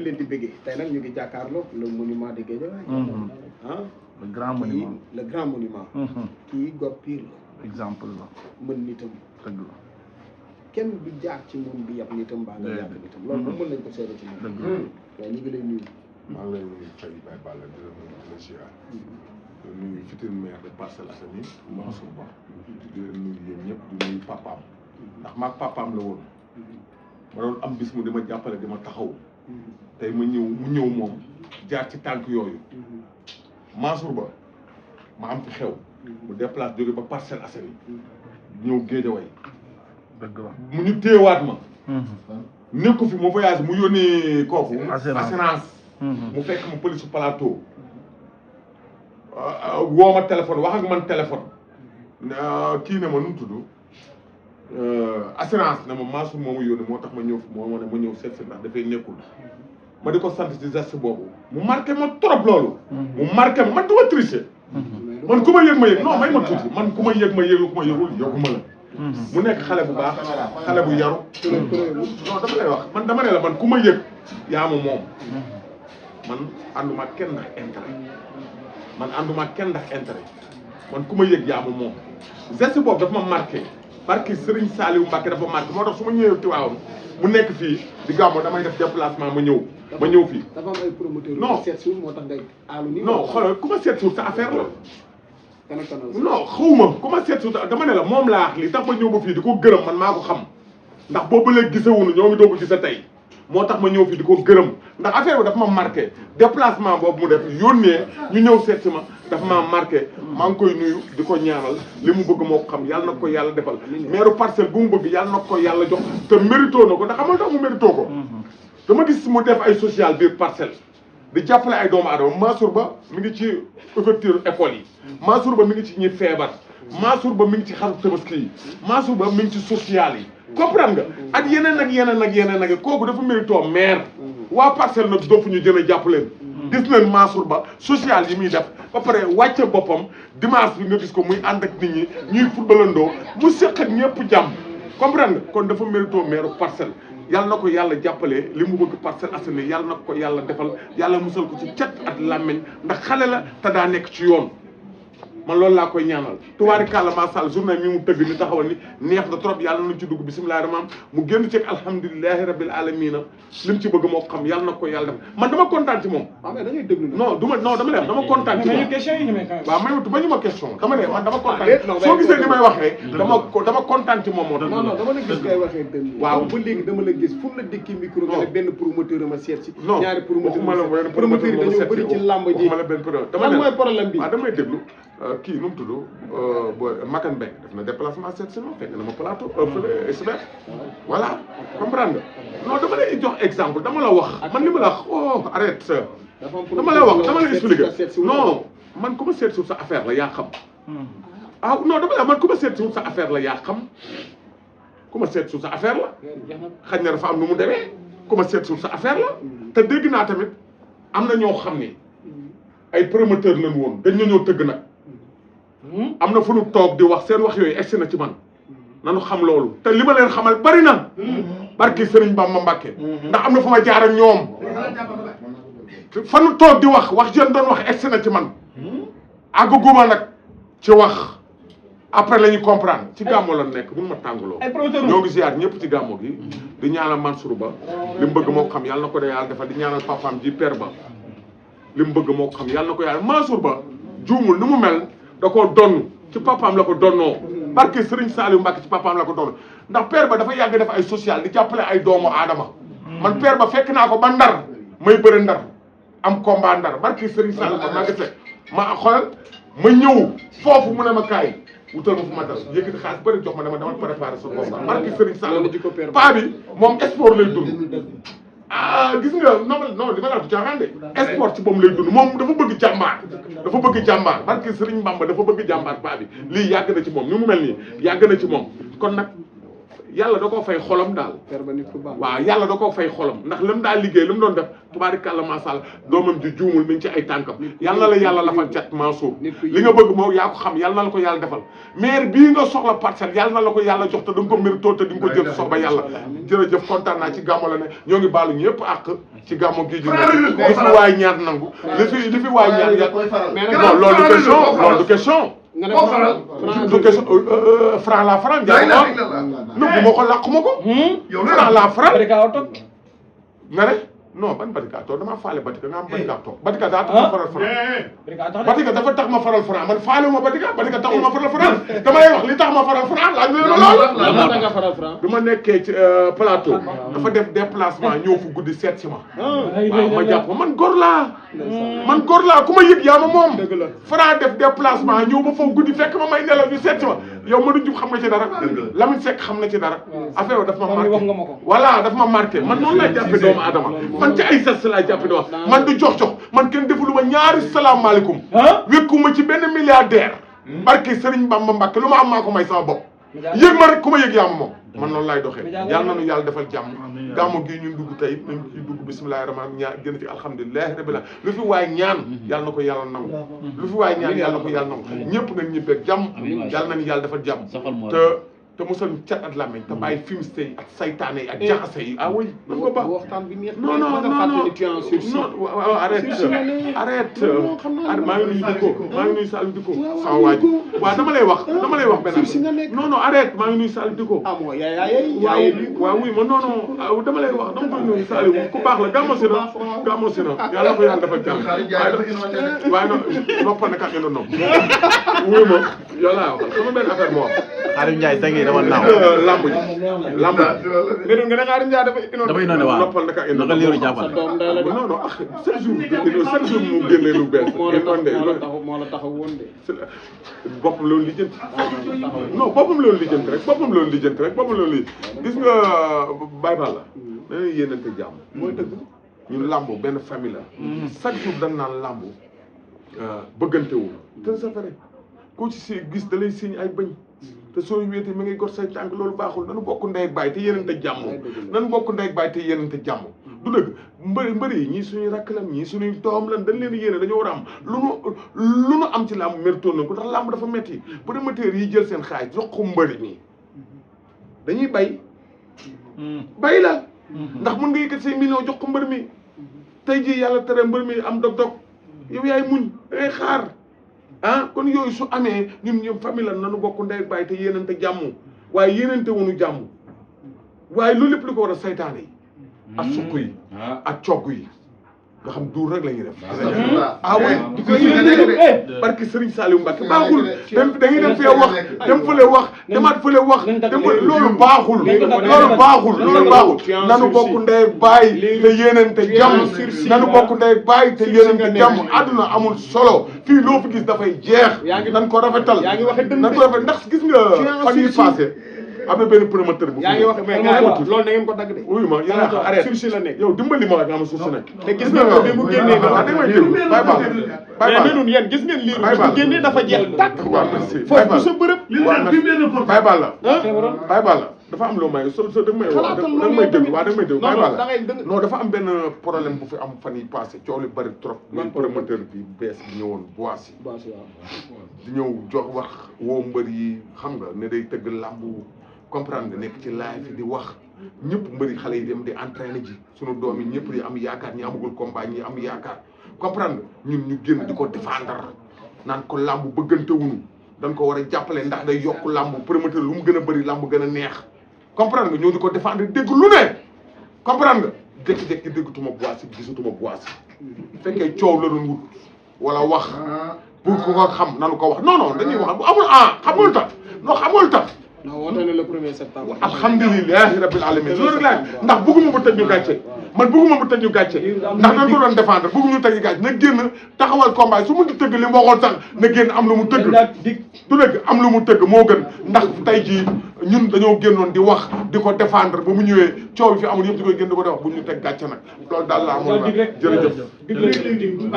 leen di bëggee tey nag ñu ngi jàkkaarloo le monument de Guédiawaye. ah le grand monument le grand monument. kii gor pire la. exemple la. mën nitam. dëgg la. kenn du jaar ci moom bi yàpp nitam mbaa nga yàpp nitam. loolu moom mën nañ ko seede ci moom. dëgg la waaye ñu ngi lay nuyu. maa ngi lay nuyu Faye Baye Balla di la nuyu di la ziar. di nuyu futur maire de Parcelles Assainies Mansour Ba. di leen nuyu yéen ñëpp di nuyu papaam. ndax maag papaam la woon. ma doon am bis mu di ma jàppale di ma taxaw. tey ma ñëw mu ñëw moom jaar ci tànk yooyu. Mansour Ba ma am fi xew. mu déplace jóge ba Parcelles Assainies. ñëw Guédiawaye. dëgg la. mu ñu téewaat ma. nekku fi mu voyage mu yónnee kooku. assurance. mu fekk ma police plateau. woo ma téléphone wax ak man téléphone. kii ne ma nu mu tudd. assurance ne ma Mansour moo ma yónnee moo tax ma ñëw moo ma ne ma ñëw seet si ndax dafay nekkul. ma di ko sant ci geste boobu. mu marqué ma trop loolu. mu marqué ma man du ma tricher. man ku ma yëg ma yëg non may ma tuuti man ku ma yëg ma yëg ku ma yëgul yëguma la. mu nekk xale bu baax xale bu yaru. non dama lay wax man dama ne la man ku ma yëg yaa ma moom. man ànduma kenn ndax intérêt. man ànduma kenn ndax intérêt man ku ma yëg yaa ma moom. geste boobu dafa ma marqué parce que Serigne Saliou Mbacké dafa marqué moo tax su ma ñëwee Tivaouane mu nekk fii di gàmmu damay def déplacement ma ñëw. ma ñëw fii dafa am ay promoteurs. non seet si moo tax ngay aalu nii. non xoolal ku ma seet si sa affaire la. kan ak kan non xawma ku ma seet si dama ne la moom laa wax li tax ma ñëw ba fii di ko gërëm man maa ko xam ndax boobu ba léegi gisewuñu ñoo ngi doog a gise tey moo tax ma ñëw fii di ko gërëm ndax affaire bi dafa ma marqué déplacement boobu mu def yónnee ñu ñëw seet si ma dafa ma marqué maa ngi koy nuyu di ko ñaanal li mu bëgg moo ko xam yàlla na ko yàlla defal maire Parcelles bu mu bëgg yàlla na ko yàlla jox te mérito na ko ndax xamal tax mu mérito ko dama gis mu def ay social biir Parcelles di jàppale ay doomu aadama Mansour Ba mi ngi ci ouverture école yi Mansour Ba mi ngi ci ñi feebar Mansour Ba mi ngi ci xaru tabaski yi Mansour Ba mi ngi ci social yi comprendre nga ak yeneen ak yeneen ak yeneen ak kooku dafa mérito maire waa Parcelles nag dopp ñu jën a jàpp leen gis nañ Mansour Ba social yi muy def ba pare wàcce boppam dimanche bi nga gis ko muy ànd ak nit ñi ñuy footballandoo mu seq ak ñëpp jàmm comprendre nga kon dafa mérito maire Parcelles yàlla na ko yàlla jàppale li mu bëgg Parcelles Assainies yàlla na ko yàlla defal yàlla musal ko ci cat ak làmmiñ ndax xale la te daa nekk ci yoon man loolu laa koy ñaanal tubaari kàlla masall journée mi mu tëgg ni taxawal ni neex na trop yàlla nañu ci dugg bisimilahi rahmaan mu génn ceeg alhamdulilahi rabil alamina li mu ci bëgg moo xam yàlla na ko yàlla def man dama kontaan ci moom waaw mais da ngay déglu nag. non dama dama lay wax dama kontaan ci moom question yi ñu may waaw mayutu ba ñu ma question dama ne man dama kontaan soo gisee ni may waxee dama kontaan ci moom moo tax non non dama la gis ngay waxee dënn. waaw ba léegi dama la gis fu la dikki micro nga ne benn promoteur ma seet si. non ñaari promoteur waxuma la benn promoteur yi dañoo bëri ci làmb ji. waxuma la benn promoteur dama lan ne mooy problème bi. waaw damay déglu kii nu mu tudd booy Makan Mbengue def na déplacement seet si ma fekk na ma plateau fële expert voilà comprendre nga non dama lay jox exemple dama la wax man li ma la wax oh arrête dama lay wax dama lay expliquer non man ku ma seet suuf sa affaire la yaa xam ah non dama la man ku ma seet suuf sa affaire la yaa xam ku ma seet suuf sa affaire la xañ na dafa am nu mu demee ku ma seet suuf sa affaire la te dégg naa tamit am na ñoo xam ne ay promoteur lañ woon dañ ñoo tëgg nag am na fu nu toog di wax seen wax yooyu egsi na ci man nanu xam loolu te li ma leen xamal bari na barki Sëriñ Bamba Mbàkke ndax am na fu ma jaar ak ñoom fa nu toog di wax jeune doon wax egsi na ci man àgguguma nag ci wax après la ñuy comprendre ci gàmmo la nekk bu ma tàngaloo ñoo ngi ziar ñëpp ci gàmmo gi di ñaanal Mansour Ba li mu bëgg moo xam yàlla na ko de yàlla defal di ñaanal papaam ji père ba li mu bëgg moo xam yàlla na ko yàlla Mansour Ba juumul ni mu mel da koo donn ci papaam la ko donnoo barke Serigne Saliou Mbacké ci papaam la ko donn ndax père ba dafa yàgg def ay social di jàppale ay doomu aadama man père ba fekk naa ko ba Ndar may bëre Ndar am combat Ndar barke Serigne Saliou Mbacké maa ngi fekk ma xoolal ma ñëw foofu mu ne ma kaay wutal ma fu ma dal yëkkati xaalis bëri jox ma dama préparé sa combat barke Serigne Saliou paa bi moom sport lay dund ah gis nga non li ma la du caaxaan de sport ci moom lay dund moom dafa bëgg jàmbaar dafa bëgg jàmbaar barke Serigne Bamba dafa bëgg jàmbaar paa bi lii yàgg na ci moom ni mu mel nii yàgg na ci moom kon nag yàlla da koo fay xolam daal. père ba nit ku baax. waaw yàlla da koo fay xolam ndax lam daal liggéey lam doon def tubaarikàlla macha allah doomam ji juumul mi ngi ci ay tànkam yàlla na la yàlla lafal cat Mansour li nga bëgg moom yaa ko xam yàlla na la ko yàlla defal maire bii nga soxla parcelle yàlla na la ko yàlla jox te da nga ko mérito te di nga ko jël soba yàlla jërëjëf kontaan naa ci gàmmo la ne ñoo ngi baalu ñëpp àq ci gàmmo gi ju ne li fi waay ñaan nangu li fi waay ñaan yàlla non loolu du question nga ne du question franc la franc jaay nëbbu ma ko làqu ma ko franc la franc nga ne non ban Batika toog damaa faale Batika nga am Batika toog Batika daa tax ma faral franc Batika dafa tax ma faral franc man faale ma Batika taxul ma faral franc damay wax li tax ma faral franc laaj lool bi ma nekkee ci plateau dafa def déplacement ñëw fu guddi seet si ma waaw ma jàpp man góor laa ku ma yëg yaa ma moom franc def déplacement ñëw ba foofu guddi fekk ma may nelaw ñu seet si ma yow ma du jub xam nga ci dara Lamine Seck xam na ci dara affaire daf ma marqué voilà daf ma marqué man noonu lay jàppe doomu adama man ci ay sas laa jàppe doomu man du jox man kenn defulu ma ñaari salaamaaleykum wékkuma ci benn milliardaire barke Serigne Bamba Mbacke lu ma am maa ko may sama bopp yëg ma rek ku ma yëg yaa ma moom man noonu laay doxee yàlla nañu yàlla defal jàmm gàmmu gii ñun dugg tey nañ ci dugg bismillahi rahmaan ñaan gën ci alhamdulilahi rabbil alamin lu fi waay ñaan yàlla na ko yàlla nangu lu fi waay ñaan yàlla na ko yàlla nangu ñëpp nañ ñibbeeg jàmm yàlla nañu yàlla defal jàmm te musal cat at làmmiñ te bàyyi fumiste yi ak saytaane yi ak jaxase yi ah oui nan ko ba waxtaan bi neex non arrête maa ngi nuyu Saliou Dicko sama waa ji waaw dama lay wax benn non arrête maa ngi nuyu Saliou Dicko waaw oui man non dama lay wax dama koy nuyu Saliou ku baax la gàmmo si na yàlla ko yàlla defal jàmm waaye noppal na kat ino nom wuy ma yow laa waxal sama benn affaire moo Xaadim Ndiaye sangi dama naaw lamb mais nga ne Xaadim Ndiaye dafa inondé waaw noppal naka naka liiru jàppal non chaque jour mu génne lu bees moo la taxaw woon de boppam loolu lijjanti non boppam loolu lijjanti rek gis nga Baye Balla dañuy yéenante jàmm mooy dëgg ñun lamb benn famille la chaque jour dañ naan lamb bëggante wu te c'est vrai ku ci si gis da lay siñ ay bëñ te soo wéetee mi ngay gor say tànk loolu baaxul nanu bokk ndey ak baay te yéenante jàmm nanu bokk ndey ak baay te yéenante jàmm du dëgg mbëri yi ñii suñuy rakk lan ñii suñuy doom lan dañ leen yéene dañoo war a am lu nu am ci làmb méritoon na ko ndax làmb dafa metti promoteur yi jël seen xaalis jox ko mbëri nii dañuy bay la ndax mën nga yëkkat say million jox ko mbër mi tey jii yàlla tere mbër mi am dog-dog yow yaay muñ da ngay xaar kon yooyu su amee ñun famille la nanu bokk ndey ak baay te yéenante jàmm waaye yéenante wuñu jàmm waaye loolu lépp li ko war a saytaane yi ak sukk yi ak cogg yi nga xam duur rek la ñuy def oui di ko yéene barki Serigne Saliou Mbacke baaxul dañuy dem fee wax dem fële wax demaat fële wax loolu baaxul nanu bokk ndey ak baay te yéenante jàmm nanu bokk ndey ak baay te yéenante jàmm àdduna amul solo fii loo fi gis dafay jeex nan ko rafetal nan ko rafetal ndax gis nga fan yi passé am na benn promoteur bu yaa ngi wax mais loolu da ngeen ko dagg de oui ma yéen a arrête sursi la nekk yow dimbali ma nga am suuf si nekk te gis nga bi mu génnee dafa da may déglu Baye Balla mais ñun yéen gis ngeen liir bi mu génnee dafa jeex tàkk waaw merci foofu sa bërëb Baye Balla dafa am loo may so da may wax da may déglu waaw da may déglu Baye Balla non dafa am benn problème bu fi am fan yi passé coow li bari trop muy promoteur bi bees bi ñëwoon Boissy di ñëw jox wax woo mbër yi xam nga ne day tëgg làmbu comprendre nga nekk ci live di wax ñëpp mbëri xale yi dem di entraîner ji sunu doom yi ñëpp di am yaakaar ñi amagul combat ñi am yaakaar comprendre nga ñun ñu génn di ko défendre naan ko làmb bëggante wuñu dañ ko war a jàppale ndax day yokk làmb promoteur lu mu gën a bëri làmb gën a neex comprendre nga ñoo di ko défendre dégg lu ne comprendre nga jékki-jékki déggatuma Boissy gisatuma Boissy fekkee coow la doon wut wala wax pour ku ko xam nanu ko wax non dañuy wax bu amul xamul tax xamul tax non woote na le 1er septembre. alhamdulilahi rabbil alamin loolu rek laa ndax bëgguma mu tëj ñu gàcce man bëgguma mu tëj ñu gàcce ndax dañ ko doon défendre bëgguñu tëj ñu gàcce na génn taxawal combat su mu di tëgg li mu waxoon sax na génn am lu mu tëgg du dëgg am lu mu tëgg moo gën ndax tey jii ñun dañoo génnoon di wax di ko défendre ba mu ñëwee coow fi amul yëpp di koy génn di ko def bu ñu teg gàcce nag loolu daal la amoon jërëjëf